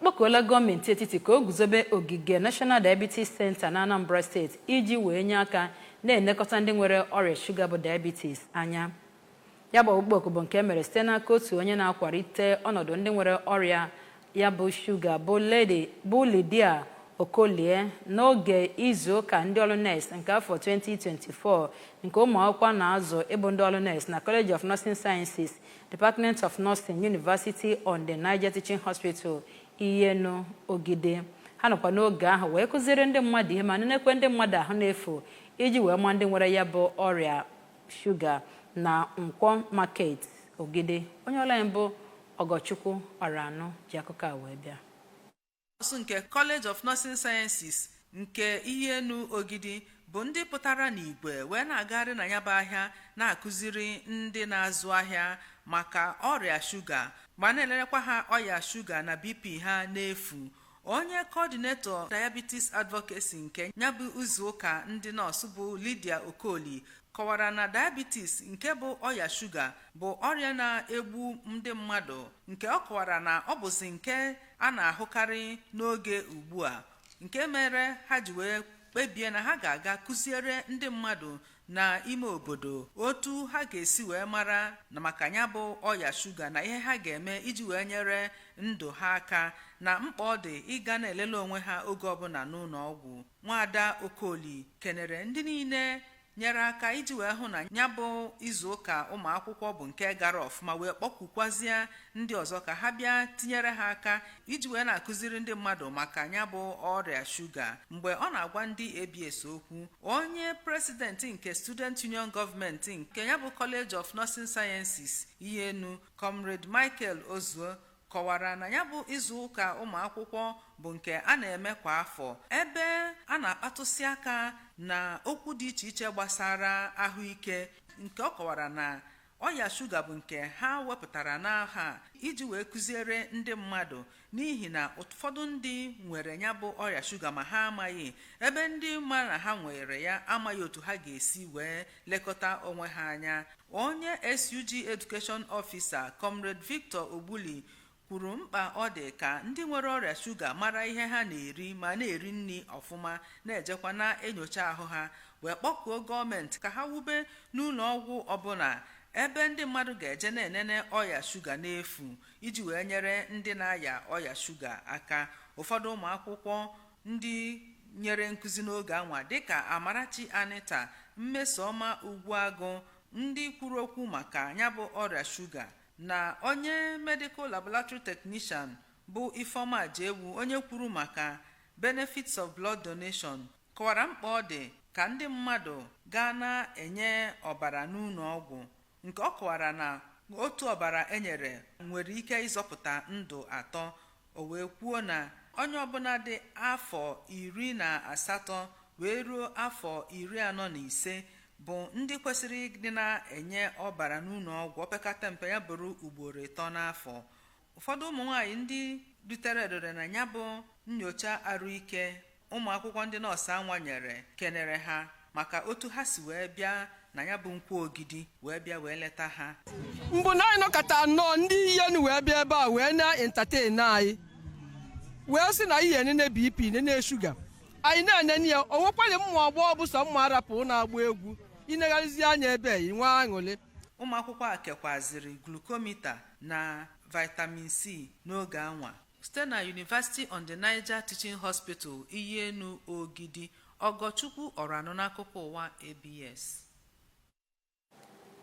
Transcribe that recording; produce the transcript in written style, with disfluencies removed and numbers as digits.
Akpọkuola gọọmenti etiti ka o guzobe ogige National Diabetes Center na Anambra Steeti iji wee nye aka na-elekọta ndị nwere ọrịa shuga bụ diabetes anya. Ya bụ ọkpụkpọ oku bụ nke e mere site n'aka otu onye na-akwalite ọnọdụ ndị nwere ọrịa ya bụ shuga bụ Lady bụ Lydia Okolie n'oge izu ụka ndị ọrụ nurse nke afọ 2024 nke ụmụ akwụkwọ na-azụ ịbụ ndị ọrụ nurse na College of Nursing Sciences, Department of Nursing, University on the Niger Teaching Hospital, Iyenu Ogidi. Ha nọkwa n'oge ahụ wee kụziere ndị mmadụ ihe ma nenekwe ndị mmadụ ahụ n'efu iji wee ma ndị nwere ya bụ ọrịa shuga na Nkwọ Market, Ogidi. Onye ọrụ anyị bụ Ọgọchukwu Ọranụ ji akụkọ a wee bịa. Nọọsụ nke College of Nursing Sciences nke Iyenu Ogidi bụ ndị pụtara n'igwe wee na-agagharị na ya bụ ahịa, na-akụziri ndị na-azụ ahịa maka ọrịa shuga ma na-elerekwa ha ọrịa shuga na BP ha n'efu. Onye coordinator diabetes advocacy nke ya bụ izu ụka ndị nọọsụ bụ Lydia Okoli kọwara na diabetes, nke bụ ọrịa shuga, bụ ọrịa na-egbu ndị mmadụ, nke ọ kọwara na ọ bụzi nke a na-ahụkarị n'oge ugbu a, nke mere ha ji wee kpebie na ha ga-aga kụziere ndị mmadụ n'ime obodo otu ha ga-esi wee mara na maka ya bụ ọya shuga na ihe ha ga-eme iji wee nyere ndụ ha aka, na mkpa ọ dị ịga na-elele onwe ha oge ọbụla n'ụlọ ọgwụ. Nwaada Okoli kenere ndị niile nyere aka iji wee hụ na ya bụ izu ụka ụmụ akwụkwọ bụ nke gara ọfụma, wee kpọkwukwazie ndị ọzọ ka ha bịa tinyere ha aka iji wee na-akụziri ndị mmadụ maka ya bụ ọrịa shuga. Mgbe ọ na-agwa ndị ABS okwu, onye president nke Student Union Government nke ya bụ College of Nursing Sciences Iyenu, Comrade Michael Ozuo, kọwara na ya bụ izu ụka ụmụ akwụkwọ bụ nke a na-eme kwa afọ, ebe a na-akpatụsị aka na okwu dị iche iche gbasara ahụike, nke ọ kọwara na ọya shuga bụ nke ha wepụtara n'aha iji wee kụziere ndị mmadụ, n'ihi na ụfọdụ ndị nwere ya bụ ọrịa shuga ma ha amaghị, ebe ndị ma na ha nwere ya amaghị otu ha ga-esi wee lekọta onwe ha anya. Onye SUG Education Officer, Comrade Victor Ogbuli, kwuru mkpa ọ dị ka ndị nwere ọrịa shuga mara ihe ha na-eri ma na-eri nri ọfụma, na-ejekwa na-enyocha ahụ ha, wee kpọkuo gọọmenti ka ha wube n'ụlọ ọgwụ ọbụla ebe ndị mmadụ ga-eje na-enene ọya shuga n'efu iji wee nyere ndị na-aya ọya shuga aka. Ụfọdụ ụmụ akwụkwọ ndị nyere nkụzi n'oge anwa, dịka Amarachi Anita, Mmesoma Ugwuagụ, ndị kwuru okwu maka ya bụ ọrịa shuga, na onye medical laboratory technician bụ Ifeoma Jewu, onye kwuru maka benefits of blood donation, kọwara mkpa ọ dị ka ndị mmadụ gaa na-enye ọbara n'ụlọ ọgwụ, nke ọ kọwara na otu ọbara enyere nwere ike ịzọpụta ndụ atọ. O wee kwuo na onye ọbụla dị afọ 18 wee ruo afọ 45 bụ ndị kwesịrị ịdị na-enye ọbara n'ụlọ ọgwụ, opekata mpe ya bụrụ ugboro 3 n'afọ. Ụfọdụ ụmụ nwaanyị ndị ritere erere na ya bụ nyocha arụike ụmụ akwụkwọ ndị nọọsụ anwa nyere kenere ha maka otu ha si wee bịa na ya bụ Nkwọ Ogidi wee bịa wee leta ha. Mbụ na anyị nọkọta nnọọ, ndị Iyenu wee bịa ebe a wee na-entertain anyị, wee sị na ihe nene BP, nene shuga, anyị na-enene ya. O nwekwara mmụ agbọghọ bụ sọ mma arapụ na-agba egwu inegharịzi anya ebe ị nwee aṅụrị. Ụmụ akwụkwọ a kekwaziri glucometer na vitamin C n'oge anwa. Site na University on the Niger Teaching Hospital, Iyenu Ogidi, Ọgọchukwu Ọranụ n'akụkọ ụwa ABS.